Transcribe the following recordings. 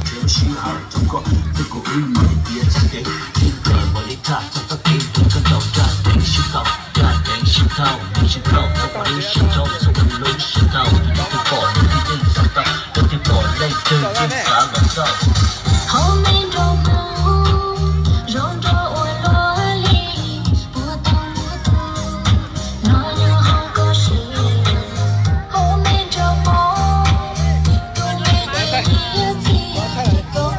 Tsev lub sij hawm rau koj, twb kuv wb nyob tiav txoj kev, tib plaws npaum li raj txog txoj kev, koj ntaus raj teev sib tau, raj teev sib tau, sib tau, ua lub sib tau, txog lub sib tau, tus twg pom leej twg yeej xav tau, tus twg pom leej twg yeej xav los tau. Hauv me nroog Hmoob, zoo nraug ua luaj li, puag tau muaj tus no yog hauv koj siab. Hauv me nroog Hmoob, tus dej dej thiab txias, koj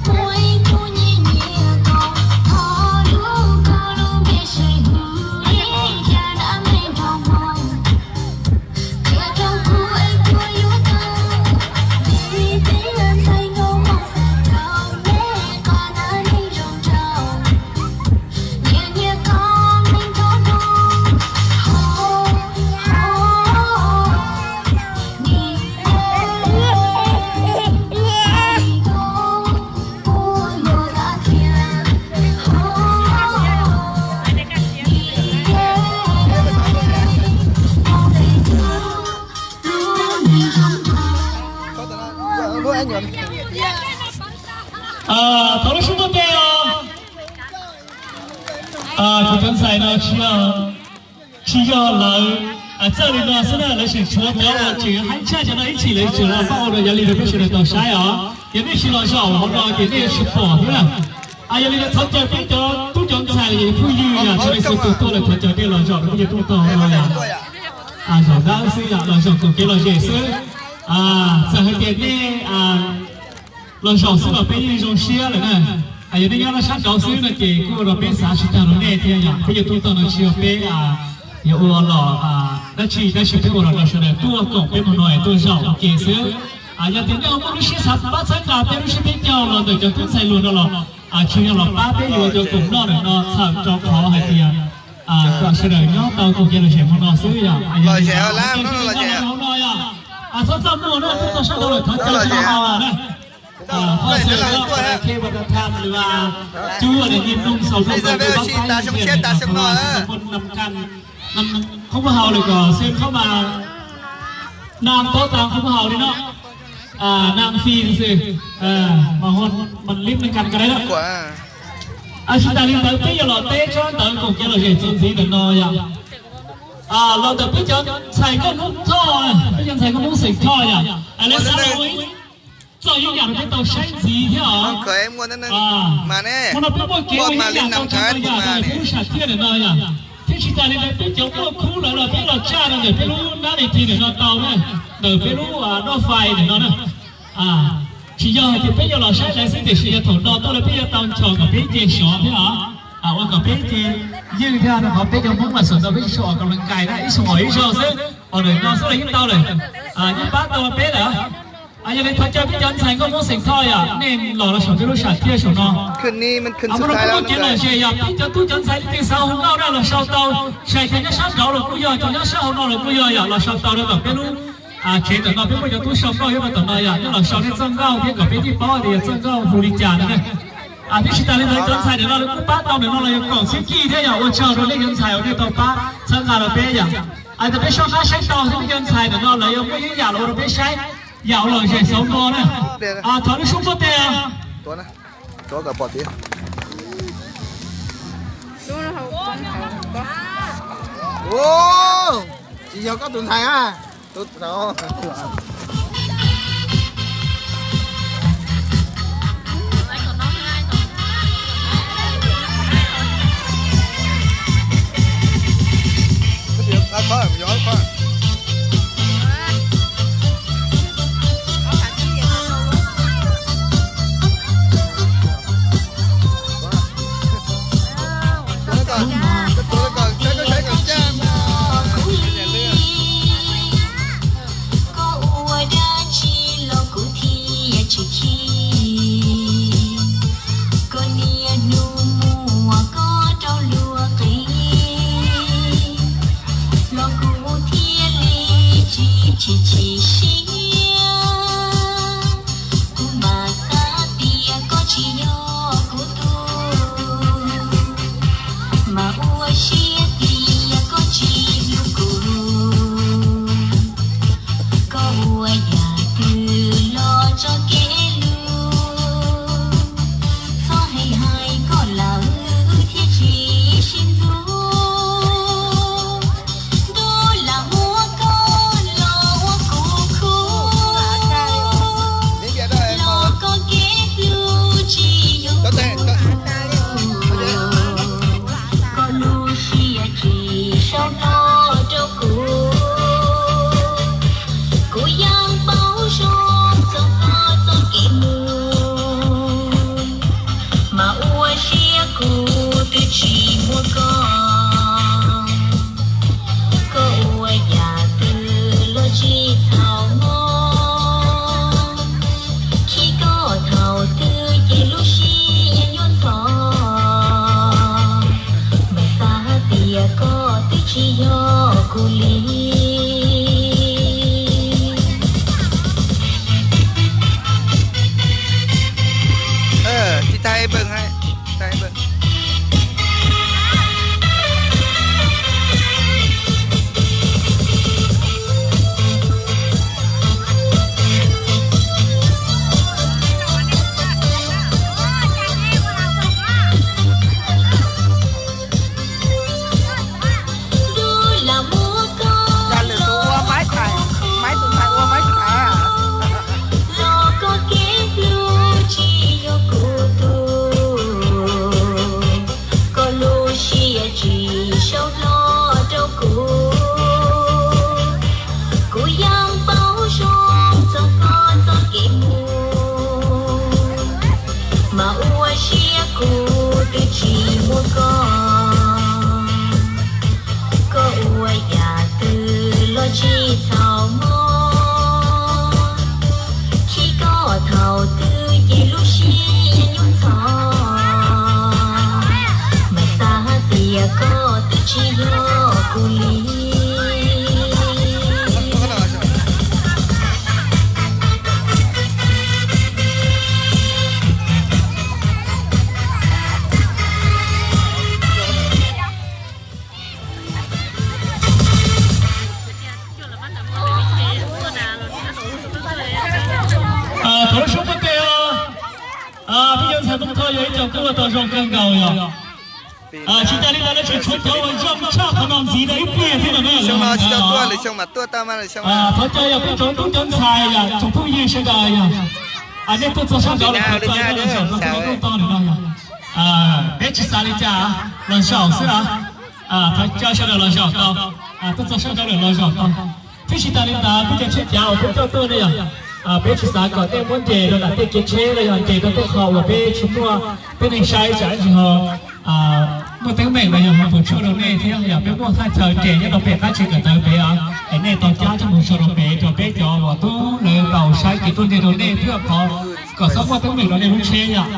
muaj ib tug nyiam nyiam koj, thov lub koj lub npe sib hu li cas na me nroog Hmoob. Qhia rau kuv es kuv yuav tau, vim peb ntxhais nkauj Hmoob xav rau nej qhov no neeg zoo nraug. Nyiam nyiam koj neeg nraug nraug, ho, ho, nim no kuv yuav tau thiab, ho, ho, nim no kuv yuav tau. Thov lub suab ntuj tes os. Kuv cov ntxhais no tsis yog, tsis yog lawv txawj li no xwb na, lawv tseem tshuav cov uas tseem haib tshaj cov no ib txhis, lawv tseem los pab ua rau yog li rau peb sawv daws tau saib os. Yog nej tsis los zaum hauv no ces nej yuav tsis pom thiab na. Yog li no thov caw peb cov tub cov ntxhais los yog phooj ywg yog tsis tau tuaj lawm thov caw nej los zaum rau peb cov tub tog no yom. Zaum dawb xwb yom, los zaum koom kev lom zem xwb. Txawm hais tias nej los zaum xwb los peb yeej zoo siab lawm na. Yog nej nyob rau sab nraud xwb no ces kuj ua rau peb xav tsis tag rau nej thiab yom. Peb cov tub tog no tsis yog peb yuav ua los dab tsi, tab sis peb ua los rau sawv daws tuaj koom peb mus no es tuaj zaum ua ke xwb. Yog tias nej muaj lub siab xav pab txhawb nqa peb lub siab peb caug los ntawm cov tub ntxhais hluas no los tsuas yog los pab peb yuav cov khoom noj ntawm no txhawm rau qhov hais tias kom sawv daws nyob tau koom kev lom zem hmo no xwb yom. Hauv no yom, txhob txaj muag na, txhob txog sab nraud lawm thov caw tsis tau na. Hos xwm no, Khej Vaj Tham li Cub Naj Nij Num Xaus Num Npab Pab Nyiaj Naj Num Khoob Pab Hau lawm kom xwm khob mas nam tau tas khob pab hau li no, nam fis xwm mas hu mas lib neej kas ko dab. Tsis tas li ntawd peb yuav los teb tsob ntawd koom kev lom zem txuas ntxiv ntawm no yom. Los ntawm peb cov ntxhais nkauj Hmoob Thoj, peb cov ntxhais nkauj Hmoob xeem Thoj yom, lawv xav los ua ib txoj yeeb yam rau peb tau saib ntxiv thiab os. Hmo no peb muaj kev ua yeeb yam tau tsa tau yam rau peb lub sam thiaj ntawm no yom. Thiab tsis tas li ntawd peb cov muaj khub lawm los peb los tsa rau ntawm peb lub nab li thi ntawm no tau na, ntawm peb lub noj fais ntawm no na. Tsis yog hais tias peb yuav los saib lawv xwb tiam sis yog thaum no tuaj lawm peb yuav tau nchos kom peb nce sov thiab os. Ua kom peb nce yeej thiab rau qhov peb cov Hmoob mas xav tau peb ib sub os kom lawv kais na, ib sub os ib zaug xwb, os ntawm no xwb los yeej tau lawm, yeej pab tau peb lawm. Yog li thov caw peb cov ntxhais nkauj Hmoob xeem Thoj yom, nej los rau saum peb lub sam thiaj saum no. Hmo no peb muaj kev lom zem yom, peb cov tub cov ntxhais leej twg xav hu nkauj na los sau tau, tsis hais cov nyob sab nraud los kuj yog, cov nyob sab hauv no los kuj yog yom, los sau tau rau tom peb lub tsev ntawm no, peb muaj cov tub sau nkauj nyob rau tom no yom, nej los sau nej txoj nkauj thiab kom peb thiaj paub tias yog txoj nkauj hu li cas no na. Thiab tsis tas li ntawd cov ntxhais ntawm no lawv kuj pab tau ntawm no los yog kaum txhiab kij thiab yom, ua tsaug rau nej cov ntxhais uas nej tau pab txhawb nqa rau peb yom. Thaum peb soj qab saib tau thiab peb cov ntxhais ntawm no lawv yuav muaj ib yam los ua rau peb saib yam uas lom zem xauv npo na. Thov lub suab ntuj tes. Tsis yog koj tus ntxhais a. Koj ua dab tsi los kuv thiaj tsis khib. Koj niaj hnub muab koj rau luag qeeb, los kuv thiaj li tsis chim chim siab. Kuv mam xav tias koj tsis yog kuv tus, mas ua siab tias koj tsis hlub kuv. Koj ua yam twg los tso Los koj kev hlub tsis yog kuv tug, koj lub siab tsis sau hlo rau kuv. Kuv yeej paub zoo txog koj txoj kev mus, mas ua siab kuv twb tsis muaj koj. Koj ua yam twg los tsis txhaum mob, khib koj thaum twg ces lub siab nyuaj ntxhov, mas xav hais tias koj twb tsis yog kuv li. Thov lub suab muaj tes os. Peb cov ntxhais Tooj Thoj yog ib co kuj ua tau zoo kawg nkaus yog. Tsis tas li ntawd los tseem tshuav cov uas zoo tshaj qhov no ntxiv rau ib pliag thiab no na. Thov caw yog peb cov tub cov ntxhais yog tsoom phooj ywg sawv daws yog, nej tuaj txog sab nraud lawm thov caw nej los zaum rau peb lub rooj tog lawm no yog. Peb tsis xav li cas, los zaum xwb os. Thov caw sawv daws los zaum tau, tuaj txog sab nraud lawm los zaum tau. Thiab tsis tas li ntawd peb cov tsheb cav uas peb coj tuaj ne yog, peb tsis xav kom nej muab nres rau nram tej kev tsheb los yog nres rau tej qhov uas peb tsis muaj tib neeg saib tsam ntsis ho muaj teeb meem los yog ho puas tsuaj rau nej thiab yog peb muaj thaj chaw nres nyob rau pem qab tsev kawm ntawv pem os, es nej tau cab coj mus so rau pem rau peb cov uas tub lawv tau saib kev tuaj nres rau nej thiab qhov kom txhob muaj teeb meem rau nej lub tsheb yom.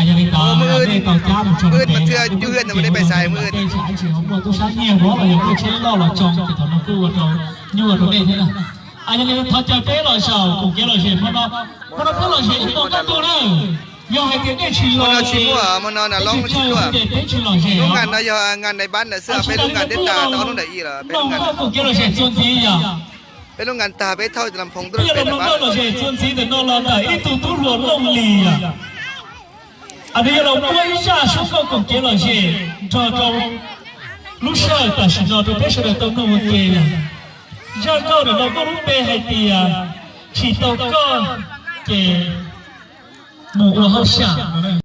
Yog li ntawd nej tau cab mus tso rau pem, tej tsam ntsis ho muaj tub sab nyiag vov los yog muaj tsheb loj los tsoo ces thaum no kuj ua rau nyuaj rau nej thiab na. Yog li thov caw peb los zaum koom kev lom zem hmo no, hmo no peb lom zem ib hmo kaj ntug na. Yog hais tias nej tsis los, peb tsis lom zem, lub nkas no yog nkas nais bab ntawd xwb, peb lub nkas thiab tas tau ob hnub ntawm ib los peb lub nkas, peb lub nkas tag peb thauj lam phoov tuaj peb lub nkas. Lom zem txuas ntxiv ntawm no los ntawm ib tug tub hluas Looj Lis yom. Nws yuav los muab ib zaj suab nkauj koom kev lom zem nrog rau lub sij hawm tam sim no rau peb sawv daws tau mloog ua ke yom. Zaj nkauj ntawm no muaj lub npe hais tias tsis tau koj ces mus ua hauj sam.